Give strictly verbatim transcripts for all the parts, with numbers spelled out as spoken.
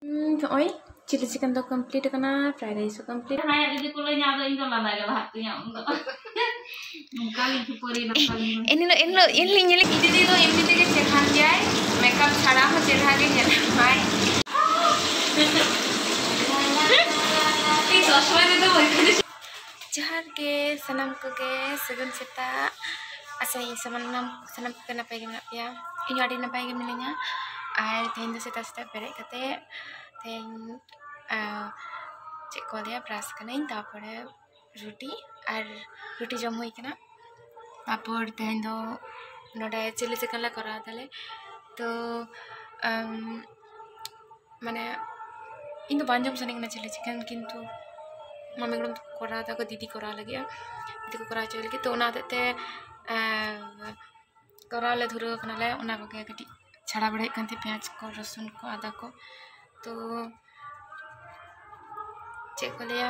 ᱦᱩᱸ, ᱱᱚᱜᱼᱚᱭ chilli chicken ᱫᱚ ᱠᱚᱢᱯᱞᱤᱴ ᱟᱠᱟᱱᱟ, ᱯᱷᱨᱟᱭᱰ ᱨᱟᱭᱤᱥ ᱦᱚᱸ ᱠᱚᱢᱯᱞᱤᱴ᱾ ᱡᱟᱦᱟᱸᱭᱟᱜ ᱡᱩᱫᱤ ᱠᱚ ᱞᱟᱹᱭᱟ, ᱟᱫᱚ ᱤᱧ ᱫᱚ ᱞᱟᱸᱫᱟ ᱜᱮ ᱞᱟᱦᱟᱜ ᱛᱤᱧᱟ ᱩᱱ ᱫᱚ᱾ ᱱᱚᱝᱠᱟ ᱞᱤᱧ ᱠᱷᱟᱹᱯᱟᱹᱨᱤ ᱱᱚᱝᱠᱟ ᱞᱤᱧ ᱮᱱ ᱦᱤᱞᱳᱜ, ᱮᱱ ᱦᱤᱞᱳᱜ, ᱮᱱ ᱦᱤᱞᱳᱜ ᱧᱮᱞᱮ ᱡᱩᱫᱤ ᱫᱚ ᱮᱢᱱᱤ ᱛᱮᱜᱮ ᱪᱮᱦᱨᱟ ᱜᱮᱭᱟᱭ, ᱢᱮᱠᱟᱯ ᱪᱷᱟᱲᱟ ᱦᱚᱸ ᱪᱮᱦᱨᱟ ᱜᱮ ᱧᱮᱞᱚᱜ ᱟᱭ᱾ ᱤᱧ ᱥᱚᱵ ᱥᱚᱢᱚᱭ ᱨᱮᱫᱚ ᱵᱟᱹᱧ ᱠᱩᱞᱤ᱾ ᱡᱚᱦᱟᱨ ᱜᱮ ᱥᱟᱱᱟᱢ ᱠᱚᱜᱮ, ᱥᱟᱹᱜᱩᱱ ᱥᱮᱛᱟᱜ᱾ ᱟᱥᱟᱭᱟᱹᱧ ᱥᱟᱱᱟᱢ, ᱥᱟᱱᱟᱢ ᱠᱚᱜᱮ ᱱᱟᱯᱟᱭ ᱜᱮ ᱢᱮᱱᱟᱜ ᱯᱮᱭᱟ᱾ ᱤᱧ ᱦᱚᱸ ᱟᱹᱰᱤ ᱱᱟᱯᱟᱭ ᱜᱮ ᱢᱤᱱᱟᱹᱧᱟ᱾ ᱟᱨ ᱛᱮᱦᱮᱧ ᱫᱚ ᱥᱮᱛᱟᱜ ᱥᱮᱛᱟᱜ ᱵᱮᱨᱮᱫ ᱠᱟᱛᱮ ᱛᱮᱦᱮᱧ, ᱟᱸ, ᱪᱮᱫ ᱠᱚ ᱞᱟᱹᱭᱟ, ᱵᱨᱟᱥ ᱠᱟᱹᱱᱟᱹᱧ, ᱛᱟᱨᱯᱚᱨᱮ ᱨᱩᱴᱤ ᱟᱨ ᱨᱩᱴᱤ ᱡᱚᱢ ᱦᱩᱭ ᱠᱟᱱᱟ᱾ ᱛᱟᱨᱯᱚᱨ ᱛᱮᱦᱮᱧ ᱫᱚ ᱱᱚᱰᱮ ᱪᱤᱞᱤ ᱪᱤᱠᱮᱱ ᱞᱮ ᱠᱚᱨᱟᱣ ᱫᱟᱞᱮ᱾ ᱛᱚ, ᱟᱢ, ᱢᱟᱱᱮ, ᱤᱧ ᱫᱚ ᱵᱟᱝ ᱡᱚᱢ ᱥᱟᱱᱟᱧ ᱠᱟᱱᱟ ᱪᱤᱞᱤ ᱪᱤᱠᱮᱱ, ᱠᱤᱱᱛᱩ ᱢᱟᱢᱤ ᱜᱚᱲᱚᱢ ᱛᱟᱠᱚ ᱠᱚᱨᱟᱣ ᱫᱟᱠᱚ, ᱫᱤᱫᱤ ᱠᱚᱨᱟᱣ ᱞᱟᱹᱜᱤᱫᱼᱟ, ᱫᱤᱫᱤ ᱠᱚ ᱠᱚᱨᱟᱣ ᱦᱚᱪᱚᱭ ᱞᱟᱹᱜᱤᱫ᱾ ᱛᱚ ᱚᱱᱟ ᱦᱚᱛᱮᱡ ᱛᱮ, ᱮᱸ, ᱠᱚᱨᱟᱣ ᱞᱮ ᱫᱷᱩᱨᱟᱹᱣ ᱠᱟᱱᱟᱞᱮ᱾ ᱚᱱᱟ ᱠᱚᱜᱮ ᱠᱟᱹᱴᱤᱡ ᱪᱷᱟᱲᱟ ᱵᱟᱲᱟᱭ ᱦᱩᱭᱩᱜ ᱠᱟᱱ ᱛᱟᱦᱮᱸᱫ, ᱯᱮᱸᱭᱟᱡᱽ ᱠᱚ, ᱨᱚᱥᱩᱱ ᱠᱚ, ᱟᱫᱟ ᱠᱚ᱾ ᱛᱚ ᱪᱮᱫ ᱠᱚ ᱞᱟᱹᱭᱟ,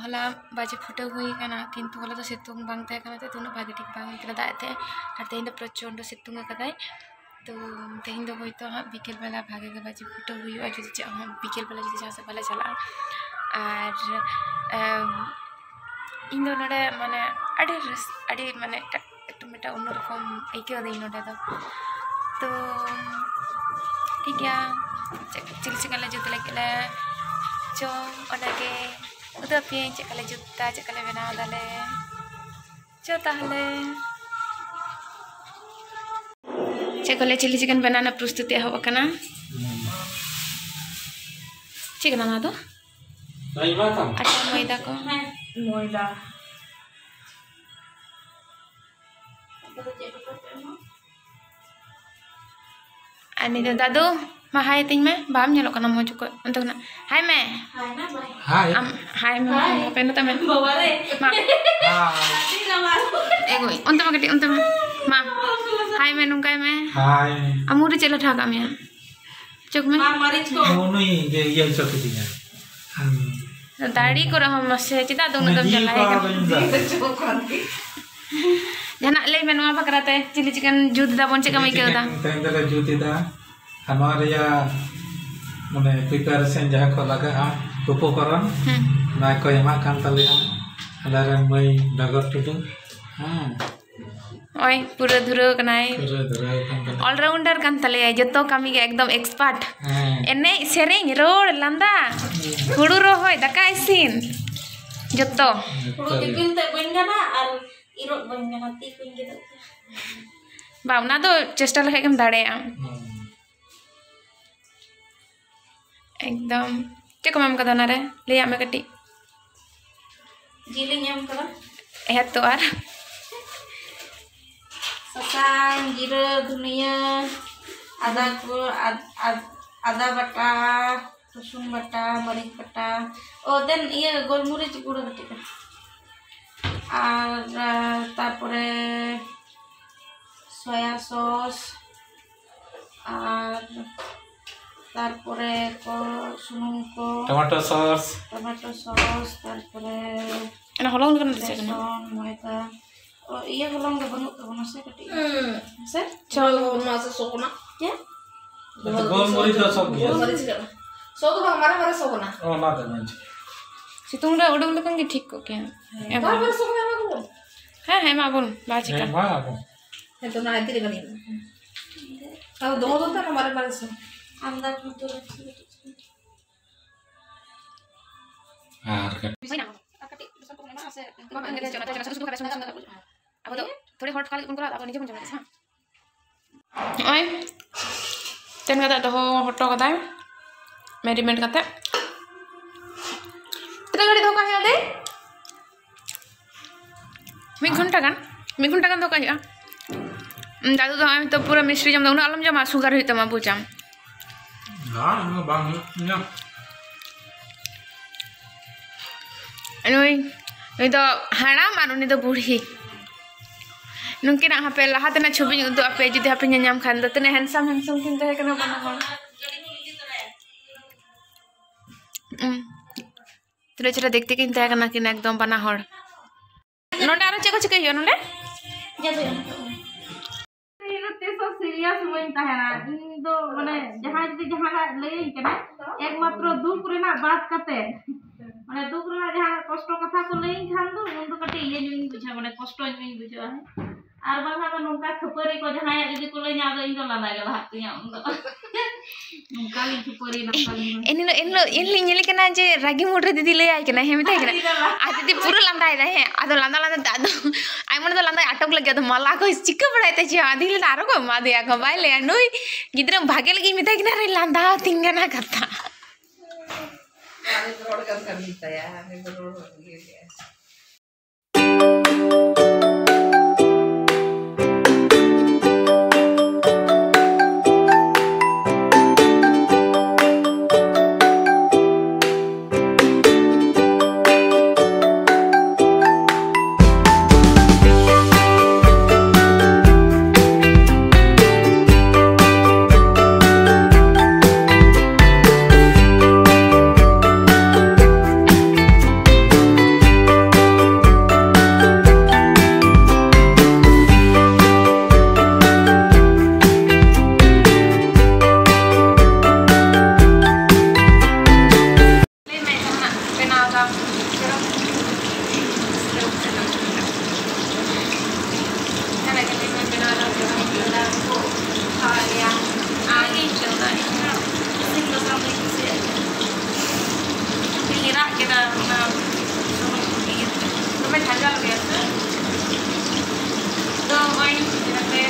ᱦᱚᱞᱟ ᱵᱟᱡᱮ ᱯᱷᱩᱴᱟᱹᱣ ᱦᱩᱭ ᱠᱟᱱᱟ, ᱠᱤᱱᱛᱩ ᱦᱚᱞᱟ ᱫᱚ ᱥᱤᱛᱩᱝ ᱵᱟᱝ ᱛᱟᱦᱮᱸ ᱠᱟᱱᱟ, ᱛᱚ ᱩᱱᱟᱹᱜ ᱵᱷᱟᱜᱮ ᱴᱷᱤᱠ ᱵᱟᱝ ᱦᱩᱭ ᱠᱟᱱᱟ, ᱫᱟᱜ ᱮᱫ ᱛᱟᱦᱮᱸᱫ᱾ ᱟᱨ ᱛᱮᱦᱮᱧ ᱫᱚ ᱯᱨᱚᱪᱚᱱᱰᱚ ᱥᱤᱛᱩᱝ ᱟᱠᱟᱫᱟᱭ᱾ ᱛᱚ ᱛᱮᱦᱮᱧ ᱫᱚ ᱦᱚᱭᱛᱳ ᱦᱟᱸᱜ ᱵᱤᱠᱮᱞ ᱵᱮᱞᱟ ᱵᱷᱟᱜᱮ ᱜᱮ ᱵᱟᱡᱮ ᱯᱷᱩᱴᱟᱹᱣ ᱦᱩᱭᱩᱜᱼᱟ, ᱡᱩᱫᱤ ᱪᱮᱫ ᱦᱚᱸ ᱵᱤᱠᱮᱞ ᱵᱮᱞᱟ ᱡᱩᱫᱤ ᱡᱟᱦᱟᱸ ᱥᱮᱫ ᱵᱟᱞᱮ ᱪᱟᱞᱟᱜᱼᱟ᱾ ᱟᱨ, ᱮᱢ, ᱤᱧ ᱫᱚ ᱱᱚᱰᱮ ᱢᱟᱱᱮ ᱟᱹᱰᱤ ᱨᱟᱹᱥ-, ᱟᱹᱰᱤ ᱢᱟᱱᱮ ᱮᱴᱟᱜ, ᱮᱠᱴᱩ ᱢᱤᱫᱴᱟᱝ ᱚᱱᱱᱚᱨᱚᱠᱚᱢ ᱟᱹᱭᱠᱟᱹᱣ ᱫᱟᱹᱧ ᱱᱚᱰᱮ ᱫᱚ᱾ ᱛᱚ ᱴᱷᱤᱠ ᱜᱮᱭᱟ, ᱪᱮᱫ ᱪᱤᱞᱤ ᱪᱤᱠᱮᱱ ᱞᱮ ᱡᱩᱛ ᱞᱟᱹᱜᱤᱫ ᱞᱮ, ᱪᱚ ᱚᱱᱟᱜᱮ ᱩᱫᱩᱜ ᱟᱯᱮᱭᱟᱹᱧ, ᱪᱮᱫ ᱞᱮᱠᱟ ᱞᱮ ᱡᱩᱛ ᱫᱟ, ᱪᱮᱫ ᱞᱮᱠᱟ ᱞᱮ ᱵᱮᱱᱟᱣ ᱫᱟᱞᱮ᱾ ᱪᱚ ᱛᱟᱦᱞᱮ᱾ ᱪᱮᱫ ᱠᱚ ᱞᱟᱹᱭᱟ, ᱪᱤᱞᱤ ᱪᱤᱠᱮᱱ ᱵᱮᱱᱟᱣ ᱨᱮᱱᱟᱜ ᱯᱨᱚᱥᱛᱩᱛᱤ ᱮᱦᱚᱵ ᱟᱠᱟᱱᱟ᱾ ᱪᱮᱫ ᱠᱟᱱᱟ ᱱᱚᱣᱟ ᱫᱚ? ᱟᱴᱟ, ᱢᱚᱭᱫᱟ ᱠᱚ᱾ ᱢᱚᱭᱫᱟ᱾ ᱟᱨ ᱱᱤᱛᱚᱜ ᱫᱟᱫᱩ, ᱢᱟ ᱦᱟᱭ ᱟᱹᱛᱤᱧ ᱢᱮ, ᱵᱟᱢ ᱧᱮᱞᱚᱜ ᱠᱟᱱᱟ ᱢᱚᱡᱽ ᱚᱠᱚᱡ᱾ ᱚᱱᱛᱮ ᱠᱷᱚᱱᱟᱜ ᱦᱟᱭ ᱢᱮ᱾ ᱦᱟᱭ᱾ ᱟᱢ ᱦᱟᱭ ᱢᱮ, ᱦᱟᱯᱮ ᱱᱚᱛᱮ ᱢᱮ᱾ ᱢᱟ᱾ ᱦᱟᱭ᱾ ᱮ ᱜᱳᱭ, ᱚᱱᱛᱮ ᱢᱟ ᱠᱟᱹᱴᱤᱡ, ᱚᱱᱛᱮ ᱢᱟ᱾ ᱢᱟ᱾ ᱦᱟᱭ ᱢᱮ, ᱱᱚᱝᱠᱟᱭ ᱢᱮ᱾ ᱦᱟᱭ᱾ ᱟᱢ ᱢᱩ ᱨᱮ ᱪᱮᱫ ᱞᱟᱴᱷᱟ ᱟᱠᱟᱫ ᱢᱮᱭᱟ? ᱪᱚᱠ ᱢᱮ᱾ ᱢᱟ, ᱢᱟᱹᱨᱤᱪ ᱠᱚ᱾ ᱱᱩᱭ ᱤᱭᱟᱹ, ᱤᱭᱟᱹ ᱦᱚᱪᱚ ᱠᱤᱫᱤᱧᱟ᱾ ᱟᱢ᱾ ᱫᱟᱲᱮ ᱠᱚ ᱨᱮᱦᱚᱸ ᱢᱟᱥᱮ, ᱪᱮᱫᱟᱜ ᱫᱚ ᱩᱱᱟᱹᱜ ᱫᱚᱢ ᱢᱟᱹᱡᱷᱤ ᱡᱟᱞᱟᱭ ᱠᱚ ᱠᱟᱱᱟ? ᱟᱫᱚᱧ ᱫᱟ᱾ ᱡᱟᱦᱟᱱᱟᱜ ᱞᱟᱹᱭ ᱢᱮ ᱱᱚᱣᱟ ᱵᱟᱠᱷᱨᱟ ᱛᱮ, ᱪᱤᱞᱤ ᱪᱤᱠᱮᱱ ᱡᱩᱛ ᱫᱟᱵᱚᱱ, ᱪᱮᱫ ᱞᱮᱠᱟᱢ ᱟᱹᱭᱠᱟᱹᱣ ᱮᱫᱟ? ᱪᱤᱠᱮᱱ ᱛᱮᱦᱮᱧ ᱫᱚᱞᱮ ᱡᱩᱛ ᱮᱫᱟ᱾ ᱟᱨ ᱱᱚᱣᱟ ᱨᱮᱭᱟᱜ ᱢᱟᱱᱮ preparation ᱡᱟᱦᱟᱸ ᱠᱚ ᱞᱟᱜᱟᱜᱼᱟ, ᱩᱯᱚᱠᱚᱨᱚᱱ, ᱦᱩᱸ᱾ ᱚᱱᱟ ᱠᱚ ᱮᱢᱟᱜ ᱠᱟᱱ ᱛᱟᱞᱮᱭᱟ ᱟᱞᱮᱨᱮᱱ ᱢᱟᱹᱭ ᱰᱚᱜᱚᱨ ᱴᱩᱰᱩ᱾ ᱦᱮᱸ᱾ ᱱᱚᱜᱼᱚᱭ ᱯᱩᱨᱟᱹ ᱫᱷᱩᱨᱟᱹᱣ ᱠᱟᱱᱟᱭ᱾ ᱯᱩᱨᱟᱹ ᱫᱷᱩᱨᱟᱹᱣ ᱠᱟᱱ ᱛᱟᱞᱮᱭᱟ᱾ All rounder ᱠᱟᱱ ᱛᱟᱞᱮᱭᱟᱭ, ᱡᱚᱛᱚ ᱠᱟᱹᱢᱤ ᱜᱮ ᱮᱠᱫᱚᱢ expert᱾ ᱦᱮᱸ᱾ ᱮᱱᱮᱡ, ᱥᱮᱨᱮᱧ, ᱨᱚᱲ, ᱞᱟᱸᱫᱟ, ᱦᱩᱸ᱾ ᱦᱩᱲᱩ ᱨᱚᱦᱚᱭ, ᱫᱟᱠᱟ ᱤᱥᱤᱱ, ᱡᱚᱛᱚ᱾ ᱡᱚᱛᱚ ᱦᱩᱲᱩ ᱜᱮ᱾ ᱫᱤᱯᱤᱞ ᱛᱮ ᱵᱟᱹᱧ ᱜᱟᱱᱟ ᱟᱨ ᱤᱨᱚᱜ ᱵᱟᱹᱧ ᱜᱟᱱᱟ, ᱛᱤ ᱠᱚᱧ ᱜᱮᱫᱚᱜ ᱛᱤᱧᱟ᱾ ᱵᱟ, ᱚᱱᱟ ᱫᱚ ᱪᱮᱥᱴᱟ ᱞᱮᱠᱷᱟᱡ ᱜᱮᱢ ᱫᱟᱲᱮᱭᱟᱜᱼᱟ᱾ ᱦᱩᱸ᱾ ᱮᱠᱫᱚᱢ᱾ ᱪᱮᱫ ᱠᱚᱢ ᱮᱢ ᱠᱟᱫᱟ ᱚᱱᱟᱨᱮ? ᱞᱟᱹᱭᱟᱜ ᱢᱮ ᱠᱟᱹᱴᱤᱡ᱾ ᱡᱤᱞᱤᱧ ᱮᱢ ᱠᱟᱫᱟ᱾ ᱦᱮᱸ ᱛᱚ ᱟᱨ? ᱥᱟᱥᱟᱝ, ᱡᱤᱨᱟᱹ, ᱫᱷᱩᱱᱤᱭᱟᱹ, ᱟᱫᱟ ᱠᱚ, ᱟᱫ-, ᱟᱫ-, ᱟᱫᱟ ᱵᱟᱴᱟ, ᱨᱚᱥᱩᱱ ᱵᱟᱴᱟ, ᱢᱟᱹᱨᱤᱪ ᱵᱟᱴᱟ, ᱚ, then ᱤᱭᱟᱹ ᱜᱳᱞᱢᱚᱨᱤᱪ ᱜᱩᱸᱰᱟᱹ ᱠᱟᱹᱴᱤᱡ ᱜᱟᱱ᱾ ᱟᱨ, ᱟᱨ ᱛᱟᱨᱯᱚᱨᱮ soya sauce, ᱟᱨ ᱛᱟᱨᱯᱚᱨᱮ ᱠᱚ ᱥᱩᱱᱩᱢ ᱠᱚ, tomato sauce᱾ Tomato sauce, ᱛᱟᱨᱯᱚᱨᱮ ᱚᱱᱟ ᱦᱚᱞᱚᱝ ᱞᱮᱠᱟᱱᱟᱜ ᱫᱚ ᱪᱮᱫ ᱠᱟᱱᱟ? ᱵᱮᱥᱚᱱ, ᱢᱚᱭᱫᱟ᱾ ᱚ, ᱤᱭᱟᱹ ᱦᱚᱞᱚᱝ ᱫᱚ ᱵᱟᱹᱱᱩᱜ ᱛᱟᱵᱚᱱᱟ ᱥᱮ ᱠᱟᱹᱴᱤᱡ? ᱦᱩᱸ᱾ ᱥᱮ? ᱪᱚᱞᱚ, ᱱᱚᱣᱟ ᱥᱮ ᱥᱚ ᱠᱟᱱᱟ᱾ ᱪᱮᱫ? ᱟᱪᱪᱷᱟ, ᱜᱳᱞᱢᱚᱨᱤᱪ ᱫᱚ ᱥᱚ ᱜᱮᱭᱟ᱾ ᱜᱳᱞᱢᱚᱨᱤᱪ ᱠᱟᱱᱟ᱾ ᱥᱚ ᱫᱚ ᱵᱟᱝ, ᱢᱟᱨᱮ ᱢᱟᱨᱮ ᱥᱚ ᱠᱟᱱᱟ᱾ ᱚ, ᱚᱱᱟ ᱫᱚ ᱵᱟᱝ ᱪᱤᱠᱟᱹᱜᱼᱟ᱾ ᱥᱤᱛᱩᱝ ᱨᱮ ᱩᱰᱩᱠ ᱞᱮᱠᱷᱟᱱ ᱜᱮ ᱴᱷᱤᱠ ᱠᱚᱜ ᱠᱮᱭᱟ᱾ ᱦᱮᱸ᱾ ᱮᱢ ᱢᱟᱨᱮ ᱢᱟᱨᱮ ᱥᱚ ᱠᱟᱱᱟ, ᱮᱢᱟ ᱠᱚ᱾ ᱦᱮᱸ, ᱦᱮᱸ, ᱮᱢᱟ ᱵᱚᱱ, ᱵᱟᱭ ᱪᱤᱠᱟᱹᱜᱼᱟ᱾ ᱦᱮᱸ, ᱮᱢᱟ ᱵᱚᱱ᱾ ᱦᱮᱸ, ᱛᱚ ᱚᱱᱟ ᱤᱫᱤ ᱨᱮ ᱵᱟᱹᱱᱩᱜ᱾ ᱟᱫᱚ ᱫᱚᱦᱚ ᱫᱚ ᱛᱟᱦᱮᱱᱟ ᱢᱟᱨᱮ ᱢᱟᱨᱮ ᱥᱚ᱾ ᱟᱢᱫᱟ ᱢᱚᱛᱚ ᱨᱟᱠᱷᱤ ᱠᱟᱹᱴᱤᱡ᱾ ᱟᱨ ᱠᱟᱹᱴᱤᱡ᱾ ᱦᱩᱭᱱᱟ? ᱟᱨ ᱠᱟᱹᱴᱤᱡ ᱵᱮᱥᱚᱱ ᱠᱚᱵᱚᱱ ᱮᱢᱟᱜᱼᱟ ᱥᱮ? ᱵᱟᱝ, ᱵᱟᱝ, ᱥᱩᱫᱷᱩ ᱵᱮᱥᱚᱱ, ᱥᱩᱫᱷᱩ ᱵᱮᱥᱚᱱ᱾ ᱟᱵᱚ ᱫᱚ ᱛᱷᱚᱲᱤ ᱦᱚᱲ ᱠᱷᱟᱹᱞᱤ ᱵᱚᱱ ᱠᱚᱨᱟᱣᱟ, ᱟᱵᱚ ᱱᱤᱡᱮ ᱵᱚᱱ ᱡᱚᱢ ᱞᱟᱹᱜᱤᱫ, ᱦᱮᱸ? ᱱᱚᱜᱼᱚᱭ ᱛᱮᱱ ᱠᱟᱛᱮ ᱫᱚᱦᱚ ᱦᱚᱴᱚ ᱠᱟᱫᱟᱭ, marinate ᱠᱟᱛᱮ᱾ ᱛᱤᱱᱟᱹᱜ ᱜᱷᱟᱹᱲᱤᱡ ᱫᱚᱦᱚ ᱠᱟᱜ ᱦᱩᱭᱩᱜᱼᱟ ᱫᱟᱹᱭ? ᱢᱤᱫ ᱜᱷᱚᱱᱴᱟ ᱜᱟᱱ, ᱢᱤᱫ ᱜᱷᱚᱱᱴᱟ ᱜᱟᱱ ᱫᱚᱦᱚ ᱠᱟᱜ ᱦᱩᱭᱩᱜᱼᱟ᱾ ᱩᱸ, ᱫᱟᱫᱩ ᱫᱚ ᱱᱚᱜᱼᱚᱭ ᱛᱚ ᱯᱩᱨᱟᱹ ᱢᱤᱥᱴᱤ ᱡᱚᱢ ᱫᱟ, ᱩᱱᱟᱹᱜ ᱟᱞᱚᱢ ᱡᱚᱢᱟ, sugar ᱦᱩᱭᱩᱜ ᱛᱟᱢᱟ, ᱵᱩᱡᱟᱢ᱾ ᱵᱟᱝ, ᱩᱱᱟᱹᱜ ᱵᱟᱝ ᱦᱩᱭᱩᱜ ᱛᱤᱧᱟ᱾ ᱱᱩᱭ, ᱱᱩᱭ ᱫᱚ ᱦᱟᱲᱟᱢ ᱟᱨ ᱩᱱᱤ ᱫᱚ ᱵᱩᱲᱦᱤ᱾ ᱱᱩᱠᱤᱱᱟᱜ ᱦᱟᱯᱮ ᱞᱟᱦᱟ ᱛᱮᱱᱟᱜ ᱪᱷᱚᱵᱤᱧ ᱩᱫᱩᱜ ᱟᱯᱮ, ᱡᱩᱫᱤ ᱦᱟᱯᱮ ᱧᱮᱞ ᱧᱟᱢ ᱠᱷᱟᱱ ᱫᱚ, ᱛᱤᱱᱟᱹᱜ handsome handsome ᱠᱤᱱ ᱛᱟᱦᱮᱸ ᱠᱟᱱᱟ ᱵᱟᱱᱟ ᱦᱚᱲ᱾ ᱩᱸ᱾ ᱛᱤᱱᱟᱹᱜ ᱪᱮᱦᱨᱟ ᱫᱮᱠᱛᱮ ᱠᱤᱱ ᱛᱟᱦᱮᱸ ᱠᱟᱱᱟ ᱠᱤᱱ ᱮᱠᱫᱚᱢ ᱵᱟᱱᱟ ᱦᱚᱲ᱾ ᱱᱚᱰᱮ ᱟᱨᱚ ᱪᱮᱫ ᱠᱚ ᱪᱤᱠᱟᱹᱭ ᱦᱩᱭᱩᱜᱼᱟ ᱱᱚᱰᱮ? ᱡᱟᱹᱯᱤᱫ᱾ ᱵᱮᱥ ᱵᱟᱹᱧ ᱛᱟᱦᱮᱱᱟ ᱤᱧ ᱫᱚ, ᱢᱟᱱᱮ ᱡᱟᱦᱟᱸᱭ ᱡᱩᱫᱤ ᱡᱟᱦᱟᱱᱟᱜ ᱞᱟᱹᱭᱟᱹᱧ ᱠᱟᱱᱟ, ᱮᱠᱢᱟᱛᱨᱚ ᱫᱩᱠ ᱨᱮᱱᱟᱜ ᱵᱟᱫ ᱠᱟᱛᱮ, ᱢᱟᱱᱮ ᱫᱩᱠ ᱨᱮᱱᱟᱜ ᱡᱟᱦᱟᱸ ᱠᱚᱥᱴᱚ ᱠᱟᱛᱷᱟ ᱠᱚ ᱞᱟᱹᱭᱟᱹᱧ ᱠᱷᱟᱱ ᱫᱚ ᱩᱱ ᱫᱚ ᱠᱟᱹᱴᱤᱡ ᱤᱭᱟᱹ ᱧᱚᱜ ᱤᱧ ᱵᱩᱡᱷᱟᱹᱣᱟ, ᱢᱟᱱᱮ ᱠᱚᱥᱴᱚ ᱧᱚᱜ ᱤᱧ ᱵᱩᱡᱷᱟᱹᱣᱟ᱾ ᱟᱨ ᱵᱟᱝᱠᱷᱟᱱ ᱫᱚ ᱱᱚᱝᱠᱟ ᱠᱷᱟᱹᱯᱟᱹᱨᱤ ᱠᱚ ᱡᱟᱦᱟᱸᱭᱟᱜ ᱡᱩᱫᱤ ᱠᱚ ᱞᱟᱹᱭᱟᱹᱧᱟ, ᱟᱫᱚ ᱤᱧ ᱫᱚ ᱞᱟᱸᱫᱟ ᱜᱮ ᱞᱟᱦᱟᱜ ᱛᱤᱧᱟ ᱩᱱ ᱫᱚ᱾ ᱱᱚᱝᱠᱟ ᱜᱤᱧ ᱠᱷᱟᱹᱯᱟᱹᱨᱤ ᱱᱟᱯᱟᱨᱤ᱾ ᱮᱱᱦᱤᱞᱳᱜ ᱮᱱᱦᱤᱞᱳᱜ ᱮᱱᱦᱤᱞᱳᱜ ᱧᱮᱞᱮ ᱠᱟᱱᱟ ᱡᱮ ᱨᱟᱹᱜᱤ ᱢᱩᱰ ᱨᱮ ᱫᱤᱫᱤ ᱞᱟᱹᱭᱟᱭ ᱠᱟᱱᱟ, ᱦᱮᱸ ᱢᱮᱛᱟᱭ ᱠᱟᱱᱟ᱾ ᱟᱨ ᱫᱤᱫᱤ ᱯᱩᱨᱟᱹ ᱞᱟᱸᱫᱟᱭᱮᱫᱟᱭ, ᱦᱮᱸ ᱟᱫᱚ ᱞᱟᱸᱫᱟ ᱞᱟᱸᱫᱟ ᱛᱮ ᱟᱫᱚ ᱟᱭ ᱢᱚᱱᱮ ᱫᱚ ᱞᱟᱸᱫᱟᱭ ᱟᱴᱚᱠ ᱞᱟᱹᱜᱤᱫ, ᱟᱫᱚ ᱢᱟᱞᱟ ᱠᱚ ᱪᱤᱠᱟᱹ ᱵᱟᱲᱟᱭ ᱛᱟᱭ ᱪᱮ, ᱟᱫᱚ ᱞᱟᱹᱭᱫᱟ ᱟᱨᱚ ᱠᱚ ᱮᱢᱟ ᱫᱮᱭᱟ ᱠᱚ, ᱵᱟᱭ ᱞᱟᱹᱭᱟ ᱱᱩᱭ ᱜᱤᱫᱽᱨᱟᱹ ᱵᱷᱟᱜᱮ ᱞᱟᱹᱜᱤᱫ ᱢᱮᱛᱟᱭ ᱠᱟᱱᱟ, ᱟᱨᱮ ᱞᱟᱸᱫᱟ ᱟᱹᱛᱤᱧ ᱠᱟᱱᱟ ᱠᱟᱛᱷᱟ᱾ ᱟᱨᱮ ᱨᱚᱲ ᱠᱟᱱ ᱠᱷᱟᱱ ᱢᱮᱛᱟᱭᱟ, ᱟᱨᱮ ᱨᱚᱲ ᱤᱭᱟᱹ ᱠᱮᱜᱼᱟ᱾ ᱞᱟᱹᱭ ᱢᱮ ᱡᱟᱦᱟᱱᱟᱜ ᱵᱮᱱᱟᱣ ᱫᱟᱢ, ᱪᱮᱫ ᱦᱚᱸ ᱵᱟᱝ᱾ ᱡᱟᱦᱟᱱᱟᱜ ᱜᱮ ᱞᱟᱹᱭ ᱢᱮ, ᱵᱮᱱᱟᱣ ᱫᱟᱢ, ᱪᱮᱫ ᱦᱚᱸ ᱵᱟᱝ᱾ ᱠᱷᱟᱣᱟ ᱞᱮᱭᱟ᱾ ᱟᱨ ᱤᱧ ᱪᱮᱫ ᱞᱮᱠᱟ ᱤᱧ ᱦᱚᱸ ᱤᱥᱤᱱ ᱵᱟᱥᱟᱝ ᱫᱚᱧ ᱠᱩᱥᱤᱭᱟᱜ ᱜᱮᱭᱟ᱾ ᱤᱧ ᱨᱟᱜ ᱠᱮᱫᱟ ᱚᱱᱟ ᱥᱩᱱᱩᱢ ᱤᱭᱟᱹ ᱛᱮ᱾ ᱫᱚᱢᱮ ᱡᱷᱟᱸᱡᱷᱟᱞ ᱜᱮᱭᱟ ᱥᱮ? ᱛᱚ ᱱᱚᱜᱼᱚᱭ ᱱᱚᱛᱮ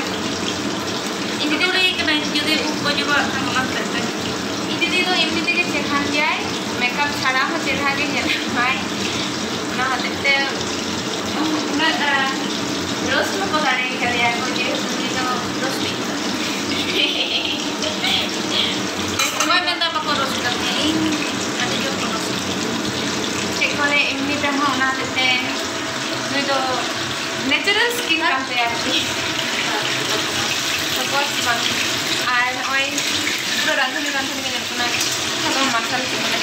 ᱤᱧ ᱫᱤᱫᱤ ᱞᱟᱹᱭ ᱠᱟᱹᱱᱟᱹᱧ ᱡᱩᱫᱤ ᱩᱵ ᱠᱚ ᱡᱚᱵᱟᱜ ᱠᱷᱟᱱ ᱚᱱᱟ ᱦᱚᱛᱮᱡ ᱛᱮ᱾ ᱤᱧ ᱫᱤᱫᱤ ᱫᱚ ᱮᱢᱱᱤ ᱛᱮᱜᱮ ᱪᱮᱦᱨᱟ ᱜᱮᱭᱟᱭ, ᱢᱮᱠᱟᱯ ᱪᱷᱟᱲᱟ ᱦᱚᱸ ᱪᱮᱦᱨᱟ ᱜᱮ ᱧᱮᱞᱚᱜ ᱟᱭ᱾ ᱚᱱᱟ ᱦᱚᱛᱮᱡ ᱛᱮ ᱩᱱᱟᱹᱜ, ᱟ, ᱨᱳᱥᱴ ᱦᱚᱸᱠᱚ ᱫᱟᱲᱮ ᱠᱟᱫᱮᱭᱟ ᱠᱚ, ᱡᱮᱦᱮᱛᱩ ᱩᱱᱤ ᱫᱚ ᱨᱳᱥᱴᱤᱝ ᱠᱟᱱᱟᱭ᱾ ᱚᱠᱚᱭ ᱢᱮᱱᱫᱟ ᱵᱟᱠᱚ ᱨᱳᱥᱴ ᱠᱟᱫᱤᱧᱟ? ᱤᱧ ᱟᱹᱰᱤ ᱡᱳᱨ ᱠᱚ ᱨᱳᱥᱴ ᱠᱟᱫᱤᱧᱟ᱾ ᱪᱮᱫ ᱠᱚ ᱞᱟᱹᱭᱟ, ᱮᱢᱱᱤ ᱛᱮᱦᱚᱸ ᱚᱱᱟ ᱦᱚᱛᱮᱡ ᱛᱮ ᱱᱩᱭ ᱫᱚ natural skin ᱠᱟᱱ ᱛᱟᱭᱟ ᱟᱨᱠᱤ᱾ ᱛᱚ ᱵᱚᱥ ᱵᱟᱝ᱾ ᱟᱨ ᱱᱚᱜᱼᱚᱭ ᱯᱩᱨᱟᱹ ᱨᱟᱸᱫᱷᱩᱱᱤ ᱨᱟᱸᱫᱷᱩᱱᱤ ᱜᱮ ᱧᱮᱞᱚᱜ ᱠᱟᱱᱟ᱾ ᱮᱠᱫᱚᱢ ᱢᱟᱨᱥᱟᱞ ᱪᱮᱫ ᱠᱟᱱᱟ᱾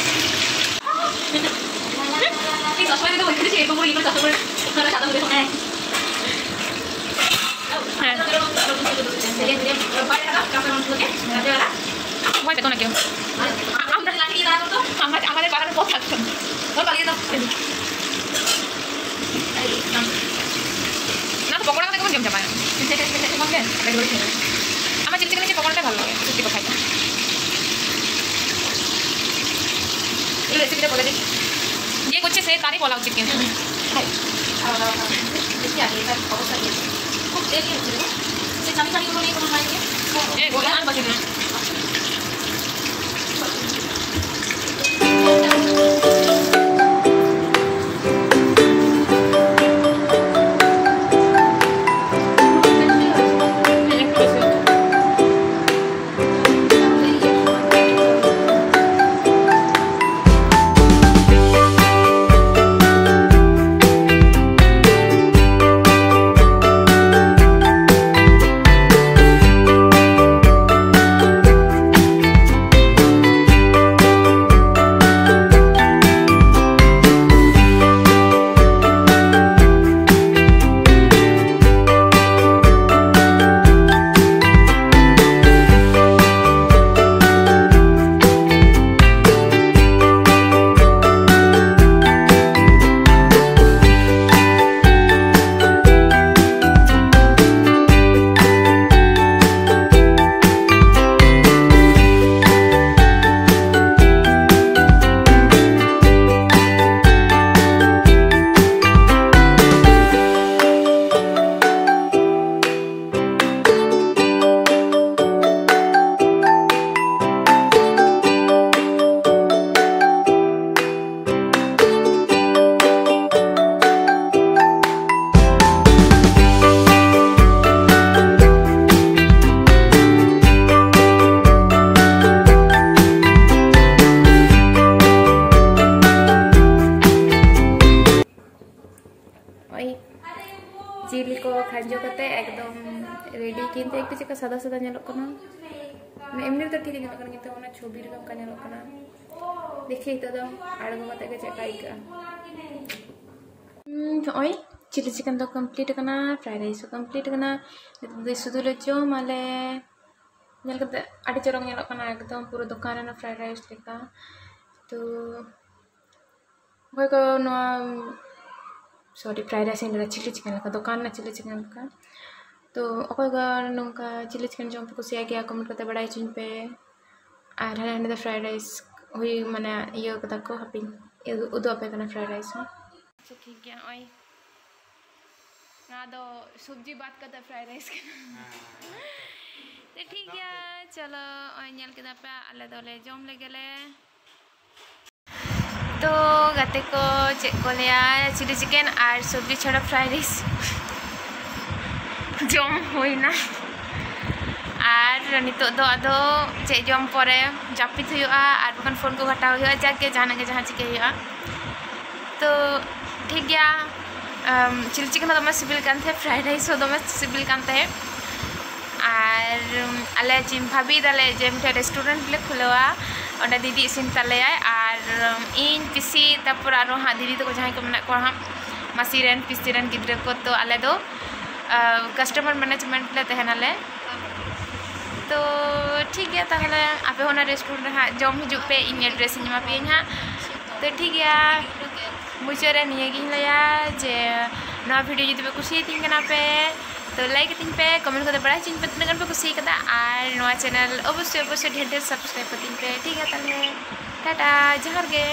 ᱤᱧ ᱥᱚᱵᱥᱚᱢᱚᱭ ᱫᱚ ᱵᱟᱹᱧ ᱵᱩᱡᱷᱟᱹᱣᱟ, ᱮᱨᱯᱚᱨ ᱯᱚᱨᱮ ᱤᱧ ᱫᱚ ᱥᱚᱵᱥᱚᱢᱚᱭ ᱚᱱᱟ ᱥᱟᱫᱟ ᱦᱩᱭᱩᱜ ᱠᱟᱱᱟ᱾ হ্যাঁ। ভয় পেত না কেউ। আমরা, আমাদের পাড়ার পথ থাকতো। না তো, পকোড়া কথা কেমন জম জমায়। আমার চিকেন নিচে পকোড়াটা ভালো লাগে, সত্যি কথা এটা। এই রেসিপিটা বলে দিই। যে করছে সে তারই বলা উচিত কিন্তু। হ্যাঁ। আহ, দেখি আগে এটার খবরটা কি। খুব দেরি হচ্ছে গো। সে চাবি চাবি কোনো নেই, কোনো নাই যে। এ, গো, আর বাজে না। ᱳᱭ ᱡᱤᱞ ᱠᱚ ᱠᱷᱟᱸᱡᱚ ᱠᱟᱛᱮ ᱮᱠᱫᱚᱢ ᱨᱮᱰᱤ, ᱠᱤᱱᱛᱩ ᱮᱠᱴᱩ ᱪᱮᱫᱠᱟ ᱥᱟᱫᱟ ᱥᱟᱫᱟ ᱧᱮᱞᱚᱜ ᱠᱟᱱᱟ, ᱢᱟᱱᱮ ᱮᱢᱱᱤ ᱨᱮᱫᱚ ᱴᱷᱤᱠ ᱜᱮ ᱧᱮᱞᱚᱜ ᱠᱟᱱᱟ, ᱠᱤᱱᱛᱩ ᱚᱱᱟ ᱪᱷᱚᱵᱤ ᱨᱮᱫᱚ ᱚᱱᱠᱟ ᱧᱮᱞᱚᱜ ᱠᱟᱱᱟ᱾ ᱫᱮᱠᱷᱤ ᱱᱤᱛᱚᱜ ᱫᱚ ᱟᱬᱜᱚ ᱠᱟᱛᱮ ᱜᱮ ᱪᱮᱫᱠᱟ ᱟᱹᱭᱠᱟᱹᱜᱼᱟ᱾ ᱦᱩᱸ, ᱱᱚᱜᱼᱚᱭ ᱪᱤᱞᱤ ᱪᱤᱠᱮᱱ ᱫᱚ ᱠᱚᱢᱯᱞᱤᱴ ᱟᱠᱟᱱᱟ, ᱯᱷᱨᱟᱭᱰ ᱨᱟᱭᱤᱥ ᱦᱚᱸ ᱠᱚᱢᱯᱞᱤᱴ ᱟᱠᱟᱱᱟ᱾ ᱱᱤᱛᱚᱜ ᱫᱚ ᱥᱩᱫᱷᱩ ᱞᱮ ᱡᱚᱢ ᱟᱞᱮ᱾ ᱧᱮᱞ ᱠᱟᱛᱮ ᱟᱹᱰᱤ ᱪᱚᱨᱚᱠ ᱧᱮᱞᱚᱜ ᱠᱟᱱᱟ, ᱮᱠᱫᱚᱢ ᱯᱩᱨᱟᱹ ᱫᱚᱠᱟᱱ ᱨᱮᱱᱟᱜ ᱯᱷᱨᱟᱭᱰ ᱨᱟᱭᱤᱥ ᱞᱮᱠᱟ᱾ ᱛᱚ ᱚᱠᱚᱭ ᱠᱚ ᱱᱚᱣᱟ, ᱥᱚᱨᱤ, ᱯᱷᱨᱟᱭᱰ ᱨᱟᱭᱤᱥ ᱤᱧ ᱞᱟᱹᱭᱫᱟ, ᱪᱤᱞᱤ ᱪᱤᱠᱮᱱ ᱞᱮᱠᱟ, ᱫᱚᱠᱟᱱ ᱨᱮᱱᱟᱜ ᱪᱤᱞᱤ ᱪᱤᱠᱮᱱ ᱞᱮᱠᱟ᱾ ᱛᱚ ᱚᱠᱚᱭ ᱠᱚ ᱱᱚᱝᱠᱟ ᱪᱤᱞᱤ ᱪᱤᱠᱮᱱ ᱡᱚᱢ ᱯᱮ ᱠᱩᱥᱤᱭᱟᱜ ᱜᱮᱭᱟ, ᱠᱚᱢᱮᱱᱴ ᱠᱟᱛᱮ ᱵᱟᱲᱟᱭ ᱦᱚᱪᱚᱧ ᱯᱮ᱾ ᱟᱨ ᱦᱟᱸᱰᱮ ᱱᱟᱸᱰᱮ ᱫᱚ ᱯᱷᱨᱟᱭᱰ ᱨᱟᱭᱤᱥ ᱦᱩᱭ, ᱢᱟᱱᱮ, ᱤᱭᱟᱹ ᱠᱟᱫᱟ ᱠᱚ, ᱦᱟᱯᱮᱧ ᱩᱫᱩᱜ ᱟᱯᱮ ᱠᱟᱱᱟ ᱯᱷᱨᱟᱭᱰ ᱨᱟᱭᱤᱥ ᱦᱚᱸ᱾ ᱟᱪᱪᱷᱟ, ᱴᱷᱤᱠ ᱜᱮᱭᱟ, ᱱᱚᱜᱼᱚᱭ ᱱᱚᱣᱟ ᱫᱚ ᱥᱚᱵᱽᱡᱤ ᱵᱟᱫ ᱠᱟᱛᱮ ᱯᱷᱨᱟᱭᱰ ᱨᱟᱭᱤᱥ ᱠᱟᱱᱟ᱾ ᱛᱚ ᱴᱷᱤᱠ ᱜᱮᱭᱟ, ᱪᱚᱞᱚ, ᱱᱚᱜᱼᱚᱭ ᱧᱮᱞ ᱠᱮᱫᱟ ᱯᱮ, ᱟᱞᱮ ᱫᱚᱞᱮ ᱡᱚᱢ ᱞᱮᱜᱮ ᱞᱮ᱾ ᱛᱚ ᱜᱟᱛᱮ ᱠᱚ, ᱪᱮᱫ ᱠᱚ ᱞᱟᱹᱭᱟ, ᱪᱤᱞᱤ ᱪᱤᱠᱮᱱ ᱟᱨ ᱥᱚᱵᱽᱡᱤ ᱪᱷᱟᱲᱟ ᱯᱷᱨᱟᱭᱰ ᱨᱟᱭᱤᱥ ᱡᱚᱢ ᱦᱩᱭᱱᱟ᱾ ᱟᱨ ᱱᱤᱛᱚᱜ ᱫᱚ ᱟᱫᱚ ᱪᱮᱫ ᱡᱚᱢ ᱯᱚᱨᱮ ᱡᱟᱹᱯᱤᱫ ᱦᱩᱭᱩᱜᱼᱟ, ᱟᱨ ᱵᱟᱠᱷᱟᱱ ᱯᱷᱳᱱ ᱠᱚ ᱜᱷᱟᱴᱟᱣ ᱦᱩᱭᱩᱜᱼᱟ, ᱡᱟᱜᱮ ᱡᱟᱦᱟᱱᱟᱜ ᱜᱮ ᱡᱟᱦᱟᱸ ᱪᱤᱠᱟᱹᱭ ᱦᱩᱭᱩᱜᱼᱟ᱾ ᱛᱚ ᱴᱷᱤᱠ ᱜᱮᱭᱟ, ᱟᱢ, ᱪᱤᱞᱤ ᱪᱤᱠᱮᱱ ᱦᱚᱸ ᱫᱚᱢᱮ ᱥᱤᱵᱤᱞ ᱠᱟᱱ ᱛᱟᱦᱮᱸᱫ, ᱯᱷᱨᱟᱭᱰ ᱨᱟᱭᱤᱥ ᱦᱚᱸ ᱫᱚᱢᱮ ᱥᱤᱵᱤᱞ ᱠᱟᱱ ᱛᱟᱦᱮᱸᱫ᱾ ᱟᱨ, ᱩᱢ, ᱟᱞᱮ ᱪᱤᱱ ᱵᱷᱟᱵᱤᱭ ᱫᱟᱞᱮ ᱡᱮ ᱢᱤᱫᱴᱮᱱ ᱨᱮᱥᱴᱩᱨᱮᱱᱴ ᱞᱮ ᱠᱷᱩᱞᱟᱹᱣᱟ, ᱚᱸᱰᱮ ᱫᱤᱫᱤ ᱤᱥᱤᱱ ᱛᱟᱞᱮᱭᱟᱭ᱾ ᱟᱨ, ᱩᱢ, ᱤᱧ, ᱯᱤᱥᱤ, ᱛᱟᱨᱯᱚᱨ ᱟᱨᱚ ᱦᱟᱸᱜ ᱫᱤᱫᱤ ᱛᱟᱠᱚ ᱡᱟᱦᱟᱸᱭ ᱠᱚ ᱢᱮᱱᱟᱜ ᱠᱚᱣᱟ ᱦᱟᱸᱜ, ᱢᱟᱹᱥᱤ ᱨᱮᱱ, ᱯᱤᱥᱤ ᱨᱮᱱ ᱜᱤᱫᱽᱨᱟᱹ ᱠᱚ, ᱛᱚ ᱟᱞᱮ ᱫᱚ, ᱟ, ᱠᱟᱥᱴᱚᱢᱟᱨ ᱢᱮᱱᱮᱡᱽᱢᱮᱱᱴ ᱞᱮ ᱛᱟᱦᱮᱱᱟᱞᱮ᱾ ᱛᱚ ᱴᱷᱤᱠ ᱜᱮᱭᱟ, ᱛᱟᱦᱚᱞᱮ ᱟᱯᱮ ᱦᱚᱸ ᱚᱱᱟ ᱨᱮᱥᱴᱩᱨᱮᱱᱴ ᱨᱮ ᱦᱟᱸᱜ ᱡᱚᱢ ᱦᱤᱡᱩᱜ ᱯᱮ, ᱤᱧ ᱮᱰᱨᱮᱥ ᱤᱧ ᱮᱢᱟ ᱯᱮᱭᱟᱹᱧ ᱦᱟᱸᱜ᱾ ᱛᱚ ᱴᱷᱤᱠ ᱜᱮᱭᱟ, ᱢᱩᱪᱟᱹᱫ ᱨᱮ ᱱᱤᱭᱟᱹ ᱜᱤᱧ ᱞᱟᱹᱭᱟ ᱡᱮ ᱱᱚᱣᱟ ᱵᱷᱤᱰᱤᱭᱳ ᱡᱩᱫᱤ ᱯᱮ ᱠᱩᱥᱤᱭᱟᱛᱤᱧ ᱠᱟᱱᱟ ᱯᱮ, ᱛᱚ ᱞᱟᱭᱤᱠ ᱠᱟᱛᱤᱧ ᱯᱮ, ᱠᱚᱢᱮᱱᱴ ᱠᱟᱛᱮ ᱵᱟᱲᱟᱭ ᱦᱚᱪᱚᱧ ᱯᱮ ᱛᱤᱱᱟᱹᱜ ᱜᱟᱱ ᱯᱮ ᱠᱩᱥᱤ ᱠᱟᱫᱟ, ᱟᱨ ᱱᱚᱣᱟ ᱪᱮᱱᱮᱞ ᱚᱵᱚᱥᱥᱳᱭ ᱚᱵᱚᱥᱥᱳᱭ ᱰᱷᱮᱨ ᱰᱷᱮᱨ ᱥᱟᱵᱥᱠᱨᱟᱭᱤᱵ ᱠᱟᱛᱤᱧ ᱯᱮ᱾ ᱴᱷᱤᱠ ᱜᱮᱭᱟ, ᱛᱟᱦᱚᱞᱮ ᱴᱟᱴᱟ, ᱡᱚᱦᱟᱨ ᱜᱮ᱾